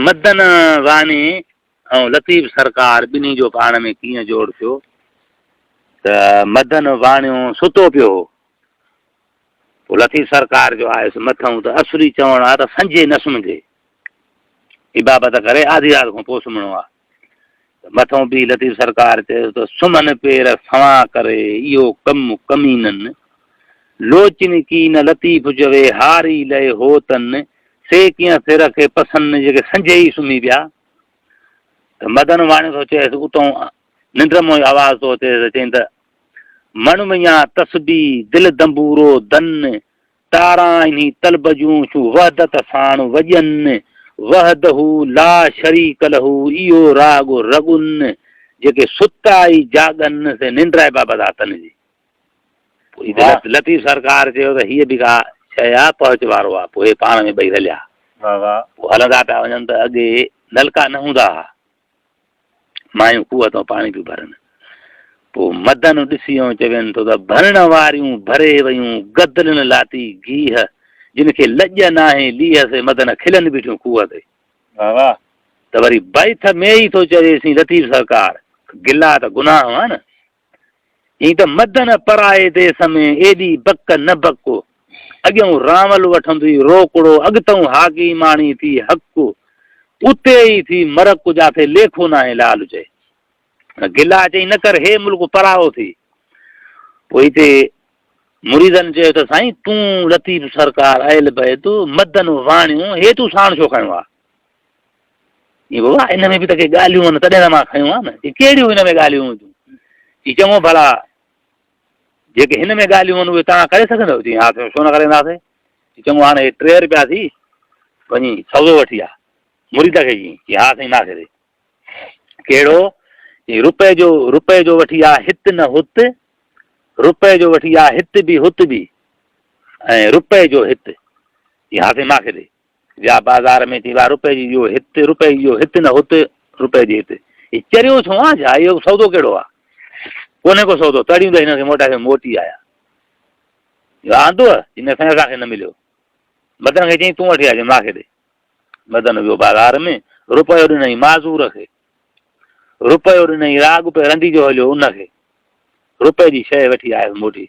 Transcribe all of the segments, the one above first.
مدن واني ۽ لطيف سرڪار ٻنهي جو پاڻ ۾ ڪيئن جوڙ ٿيو ته مدن واڻيو ستو پيو هو. پوء لطيف سرڪار جو آيس مٿئون ته اسري چوڻ آ ته سنجهي نه سمهجي. عبابت ڪري آڌي رات کان پوء سمهڻو آ. ته مٿئون بيهي لطيف سرڪار چيس ته سمهن پير سوان ڪري اهو ڪم ڪمينن. لوچن ڪي نه لطيف چوي هاري لئي هوتن سي ڪيئن سر کي پسن جيڪي سنجهي ئي سمهي پيا. ته مدن واڻيو ٿو چئيس اتئون ننڊ مان ئي آواز ٿو اچيس ته چئين ته مڻ ميان تسبيح دل دنبورو دن تاران انهي طلب جون ڇو وحدت ساڻ وڄن وحده لا شريڪ له اهو راڳ رڳن جيڪي ستا ئي جاڳن سي ننڊ بابت آ تن جي. پوء هتي لطيف سرڪار چيو ته هيء به ڪا شيء آ، پهچ وارو آ. پوء هي پاڻ ۾ ٻئي رليا. پوء هلندا پيا وڃن ته اڳي نلڪا نه هوندا ها. مايون کوهه تان پاڻي پيون ڀرن. پوء مدن ڏسي ۽ چوين ٿو ته ڀرڻ واريون ڀري ويون، گدلن لاتي گيهه، جن کي لڄ ناهي ليهه سي مدن کلن بيٺيون کوهه تي. ته وري بيت ۾ ئي ٿو چويسين لطيف سرڪار، گلا ته گناهه هئا نه. چيائين ته مدن پرائي ديس ۾ ايڏي بڪ نه بڪ، اڳيئون رانول وٺندوئي روڪڙو، اڳتئون حاڪيماڻي ٿي حق، اتي ئي ٿي مرڪ، جاٿي ليکو ناهي لال چئي. گلا چئي نه ڪر هي ملڪ پرائو ٿي. پوء هتي مريدن چيو ته سائين تون لطيف سرڪار اهل بيت مدن واڻيون هي تون ساڻ ڇو کنيو آ؟ چي بابا ان ۾ به ته ڪي ڳالهيون آهن تڏهن ته مان کنيو آهي نه. چي ڪهڙيون هن ۾ ڳالهيون هونديون؟ چي چڱو ڀلا جيڪي هن ۾ ڳالهيون آهن اهي توهان ڪري سگهندؤ؟ چي ها سائين ڇو نه ڪري اينداسين. چي چڱو هاڻي هي 3 رپيا ٿي وڃي سودو وٺي آ. مريد کي چي چي ها سائين مان کي ڏي. ڪهڙو؟ چي رپئي جو رپئي جو وٺي آ هت نه هت، رپئي جو وٺي آ هت به هت به ۽ رپئي جو هت. چي ها سائين مان کي ڏي. ويا بازار ۾ چي وا رپئي جي اهو هت، رپئي جي اهو هت نه هت، رپئي جي هت. هي چريو ڇو آ ڇا؟ اهو سودو ڪهڙو آ؟ ڪونهي ڪو سودو. تڙيون ڏئي هن کي موٽائي موٽي آيا. اهو آندو؟ چي نه سائين اسان کي نه مليو. مدن کي چيائين تون وٺي آ چي مان کي ڏي. مدن ويو بازار ۾ رپيو ڏنائين معذور کي. رپيو ڏنائين راڳ پئي رندي جو هليو ان کي. رپئي جي شيء وٺي آيس موٽي.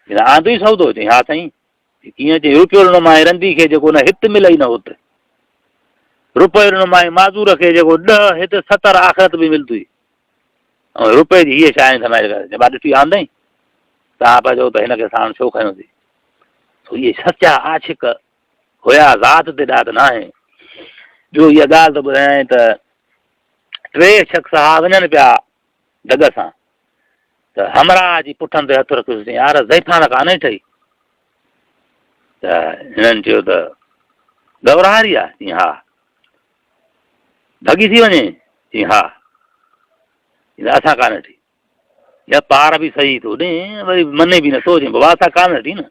چي آندو ئي سودو؟ چيائين ها سائين. ڪيئن چئي روپيو ڏنومانء رندي کي جيڪو نه هت ملئي نه هت. روپيو ڏنومانء معذور کي جيڪو ڏهه هت ستر آخرت به ملتوئي. ۽ روپئي جي هيء شاهين سمائي ڪري چئي با ڏٺي آندئين؟ توهان پيا چئو ته هن کي ساڻ ڇو کنيو ٿي؟ سو اهي سچا عاشق هيا ذات تي ڏات ناهي. ٻيو هيء ڳالهه ته ٻڌايائين ته ٽي شخص ها وڃن پيا دڳ سان. ته همراهه جي پٺن تي هٿ رکيس چيائين يار زيفان ڪانه ٺهي ته هنن چيو ته گورهاري آ چيائين ها ڀڳي ٿي وڃي چيائين ها چيائين اسان ڪانه ٺهي يا پار به صحيح ٿو ڏي وري مني به نٿو چيائين بابا اسان ڪانه ٺهي نه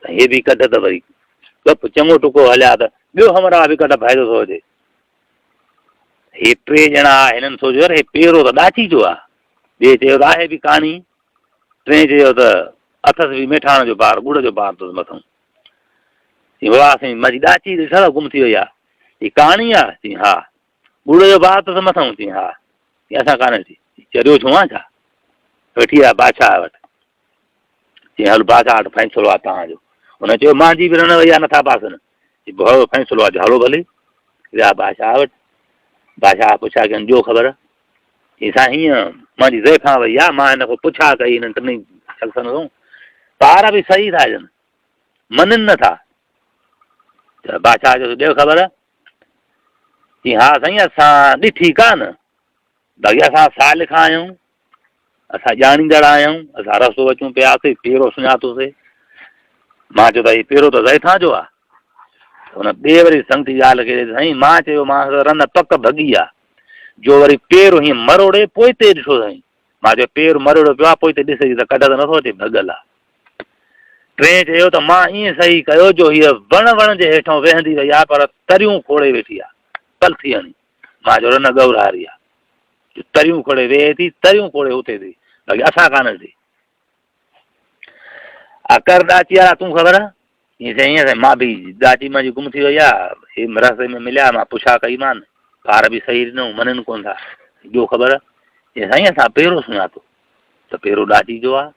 ته هي به ڪڍ ته وري گپ چڱو ٽڪو هليا ته ٻيو همراهه به ڪڍ فائدو ٿو اچي هي ٽي ڄڻا هنن سوچيو يار هي پيرو ته ڏاچي جو آ. ٻئي چيو ته آهي به ڪاڻي. ٽئين چيو ته اٿس به ميٺاڻ جو بار، ڳڙ جو بار اٿس مٿئون. چيائين بابا سائين منهنجي ڏاچي ڏٺل آ گم ٿي وئي آ. چيائين ڪاڻي آ؟ چيائين ها. ڳڙ جو بار اٿس مٿئون؟ چيائين ها. چيائين اسان ڪانه ڏٺي. چريو ڇو آن ڇا؟ ويٺي آ بادشاهه وٽ. چيائين هل بادشاهه وٽ فيصلو آ توهان جو. هن چيو مانجي به رن وئي آ نٿا باسن. چي ڀلو فيصلو آ هلو ڀلي. ويا بادشاهه وٽ. بادشاهه پڇا ڪين ڏيو خبر. چي سائين هيئن مانجي زيفان وئي آ مان هن کان پڇا ڪئي هنن ٽنهي شخصن کان. پار به صحيح ٿا ڏين. منن نٿا. ته بادشاهه چيس ڏيو خبر. چي ها سائين اسان ڏٺي ڪانه. باقي اسان سالڪ آهيون، اسان ڄاڻيندڙ آهيون، اسان رستو اچون پياسي، پيرو سڃاتوسي. مان چيو ته هي پيرو ته زيٿان جو آ. هن ٻئي وري سنگتي ڳالهه ڪئي ته سائين مان چيو مان رن پڪ ڀڳي آ. جو وري پير هيئن مروڙي پوئتي ڏٺو سائين. مان چيو پير مروڙيو پيو آ پوئتي ڏسجي ته ڪڍ ته نٿو اچي ڀڳل آ. ٽئين چيو ته مان ائين صحيح ڪيو جو هيء وڻ وڻ جي هيٺئون ويهندي وئي آ پر تريون کوڙي ويٺي آ. پلٿي هڻي. مان چيو رن ڳورهاري آ جو تريون کوڙي ويهي ٿي، تريون کوڙي اٿي ٿي، باقي اسان ڪانه ڏٺي. آ ڪر ڏاچي وارا تون خبر؟ چيائين سائين ائين سائين مان به ڏاچي منهنجي گم ٿي وئي آ، هي رستي ۾ مليا مان پڇا ڪئي مان، ڦار به صحيح ڏنئون مڃن ڪونه ٿا، ڏيو خبر؟ چيائين سائين اسان پيرو سڃاتو ته پيرو ڏاچي جو آ،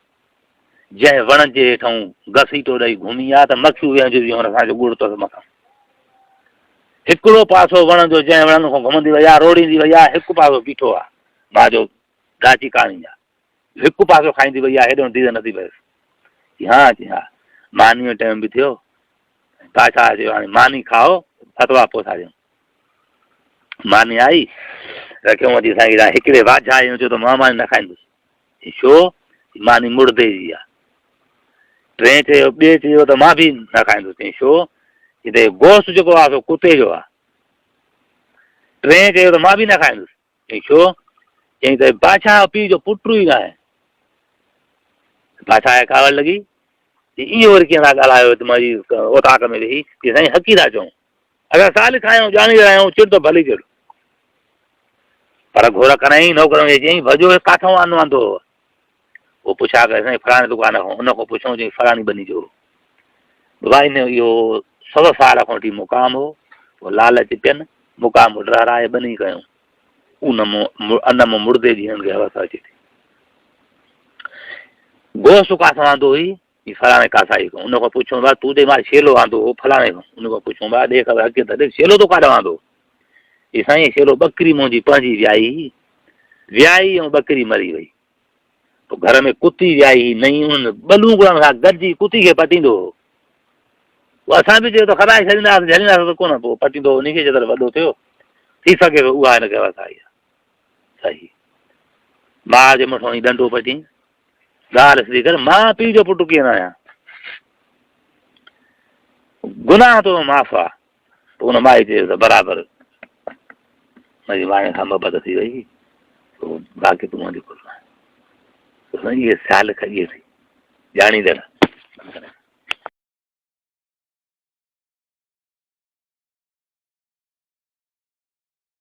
جنهن وڻ جي هيٺئون گسيٽو ڏئي گهمي آ ته مکيون ويهنديون ويون هن اسان جو ڳڙ اٿس مٿان. هڪڙو پاسو وڻ جو جنهن وڻن کان گهمندي وئي آ، روڙيندي وئي آ، هڪ پاسو بيٺو آ، مان جو ڏاچي ڪاڻي آ. هڪ پاسو کائيندي وئي آ، هيڏانهن ديد نٿي پيس. چي ها، چي ها. مانيء جو ٽيم به ٿيو. بادشاهه چيو هاڻي ماني کائو، فتويٰ پوء ٿا ڏيون. ماني آئي، رکيائون اچي سائين کي. هڪڙي واجهه آئي، هن چيو ته مان ماني نه کائيندس. چي ڇو؟ چي ماني مڙدي جي آ. ٽئين چيو، ٻئي چيو ته مان به نه کائيندس. چي ڇو؟ چي ته گوشت جيڪو آ سو ڪتي جو آ. ٽئين چيو ته مان به نه کائيندس. چيائين ڇو؟ چيائين ته بادشاهه پيء جو پٽ ئي ناهي. بادشاهه کي ڪاوڙ لڳي، چي اهو وري ڪيئن ٿا ڳالهايو هت منهنجي اوطاق ۾ ويهي؟ چي سائين حق ئي ٿا چئون. اسان سال کايون ڄاڻي رهيا آهيون، چڙ ته ڀلي چڙ. پر گهور ڪرائين، نوڪرن کي چيائين ڀڄو هي ڪاٿئون آنو آندو هو؟ هو پڇا ڪري سائين فلاڻي دڪان کان، ان کان پڇيائون چيائين فلاڻي ٻني جو هو. بابا ان اهو سو سال کان وٺي مقام هو، پوء لالچ پين، مقام ڊهرائي ٻني ڪيائون. ان ان مان مڙدي جي هنن کي حوس اچي ٿي. گوشت ڪاٿان آندو هئي؟ هي فلاڻي ڪاسائي کان. ان کان پڇيائون ڀاء تون چئي مان شيلو آندو هو فلاڻي کان. ان کان پڇيائون ڀاء ڏي خبر حقيقت ڏي شيلو تو ڪاڏانهن آندو؟ هي سائين شيلو ٻڪري منهنجي پنهنجي ويائي هئي. ويائي ۽ ٻڪري مري وئي. پوء گهر ۾ ڪتي ويائي هئي نئين انهن ٻلونگڙن سان گڏجي ڪتي کي پٽيندو هو. پوء اسان به چيو ته کپائي ڇڏينداسين جهلينداسين ته ڪونه پوء پٽيندو هو انهي کي جيتر وڏو ٿيو ٿي سگهي ٿو اها هن کي حوس آئي آهي. صحيح ماء جي مٿان وڃي ڏنڊو پٽين ڳالهه سڌي ڪر مان پيء جو پٽ ڪيئن نه آهيان گناهه تو معاف آ. پوء ان مائي چيو ته برابر منهنجي واڻي کان محبت ٿي وئي پوء باقي تون منهنجي قربان. اهي سالڪ اهي ٿي ڄاڻيندڙ.